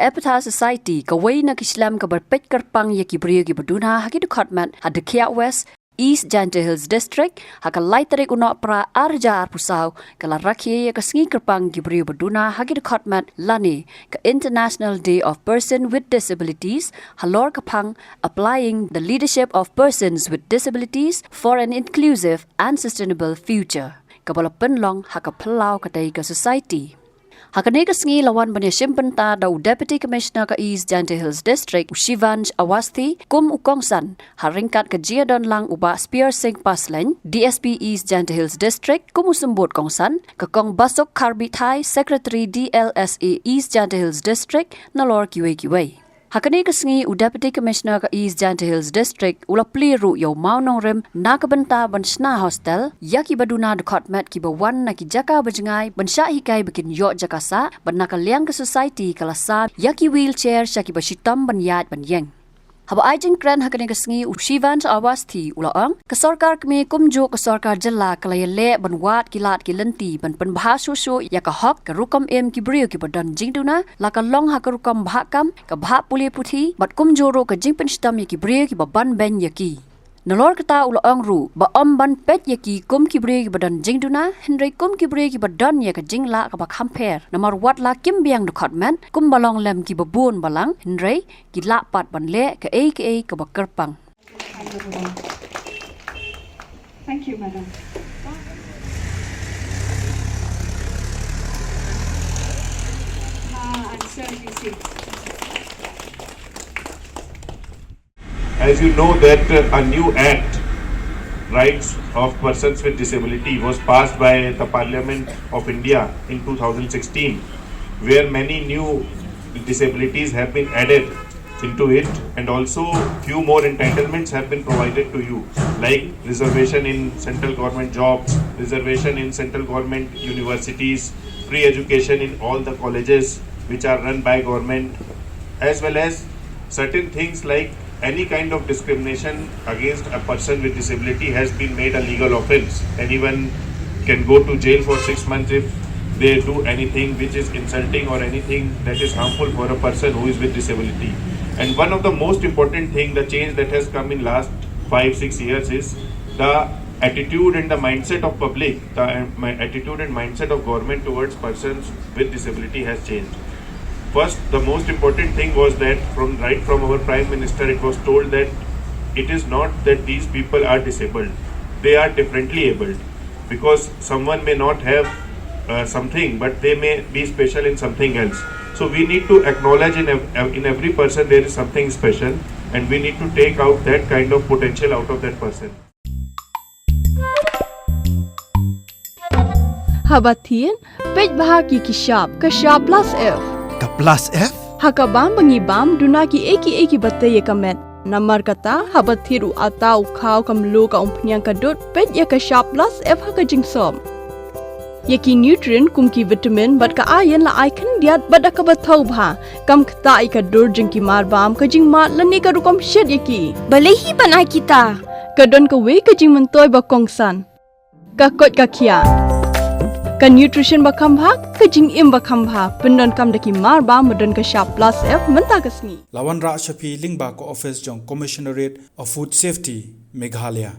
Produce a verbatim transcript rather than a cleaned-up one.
Epitaph Society, kawei na ki shlem kaba peit kyrpang ïa ki briew kiba duna ha ki dkhot met ha Dkhiah West, East Jaintia Hills District, ha ka lai tarik u Nohprah ar hajar arphew saw, ka la rakhe ïa ka sngi kyrpang ki briew ba duna ha ki dkhot met lane ka International Day of Person with Disabilities, halor ka phang Applying the Leadership of Persons with Disabilities for an Inclusive and Sustainable Future, kaba la pynlong ha ka phyllaw katei ka society. Ha kane ka sngi la wan ban ïashim bynta da u Deputy Commissioner ka East Jaintia Hills District, u Shivansh Awasthi, kum u kongsan, ha ryngkat ka jingïadon lang u Bah Spear Singh Paslein, D S P East Jaintia Hills District, kum u symbud kongsan, ka Kong Basuk Kharbi Thai, Secretary D L S A East Jaintia Hills District, nalor kiwei kiwei. Ha kane ka sngi u Deputy Commissioner ka East Jaintia Hills District u la plie ruh ïa u mawnongrim na ka bynta ban shna hostel ïa kiba duna dkhot met kiba wan na ki jaka ba jngai ban shah hikai ba kin ïoh jaka sah, bad na ka liang ka society ka la sap ïa ki wheelchair sha kiba shitom ban ïaid ban ïeng. Haba ai jingkren ha kane ka sngi, u Shivansh Awasthi u la ong, ka sorkar kmie kumjuh ka sorkar jylla ka la ïaleh ban wad ki lad ki lynti ban pynbha shuh shuh ïa ka hok, ka rukom im ki briew kiba don jingduna, la ka long ha ka rukom bhah kam, ka bhah pule puthi, bad kumjuh ruh ka jingpynshitom ïa ki briew kiba ban beiñ ïa ki. Nalor kata u la ong ruh ba ym ban peit ïa ki kum ki briew kiba don jingduna, hynrei kum ki briew kiba don ïa ka jinglah kaba kham pher. Namar wat la kim biang dkhot met, kumba long lem kiba bun balang, hynrei ki lah pat ban leh kaei kaei kaba kyrpang. Thank you, madam. Ah, and sir, you see. As you know that, uh, a new act, Rights of Persons with Disability, was passed by the Parliament of India in two thousand sixteen, where many new disabilities have been added into it, and also few more entitlements have been provided to you, like reservation in central government jobs, reservation in central government universities, free education in all the colleges which are run by government, as well as certain things like any kind of discrimination against a person with disability has been made a legal offense. Anyone can go to jail for six months if they do anything which is insulting or anything that is harmful for a person who is with disability. And one of the most important thing, the change that has come in last five, six years is the attitude and the mindset of public, the, uh, my attitude and mindset of government towards persons with disability has changed. First, the most important thing was that from, right from our Prime Minister, it was told that it is not that these people are disabled, they are differently abled, because someone may not have, uh, something, but they may be special in something else. So we need to acknowledge in ev-, in every person there is something special, and we need to take out that kind of potential out of that person. Haba thied, peit bha ki ki shap, ka shap plus F. Ka plus F? Ha ka bam ba ngi bam, duna kiei kiei kiba tei ïa ka met. Namar kata, haba thied u atta, u khaw, ka mluh, ka umphniang, ka dud, peit ïa ka shap plus F ha ka jingsop. Ïa ki nutrient kum ki vitamin bad ka iron la ai khyndiat bad da kaba thaw bha. Kam ktah ïa ka dur jong ki marbam, ka jingmad lane ka rukom shet ïa ki. Balei hi ban ai kita? Ka don kawei ka jingmyntoi ba kongsan. Ka koit ka khiah. Ka nutrition ba kham bha, ka jingim ba kham bha. Pyndonkam da ki marbam ba don ka shap plus F mynta ka sngi. La wanrah sha phi lyngba ka office jong Commissionerate of Food Safety, Meghalaya.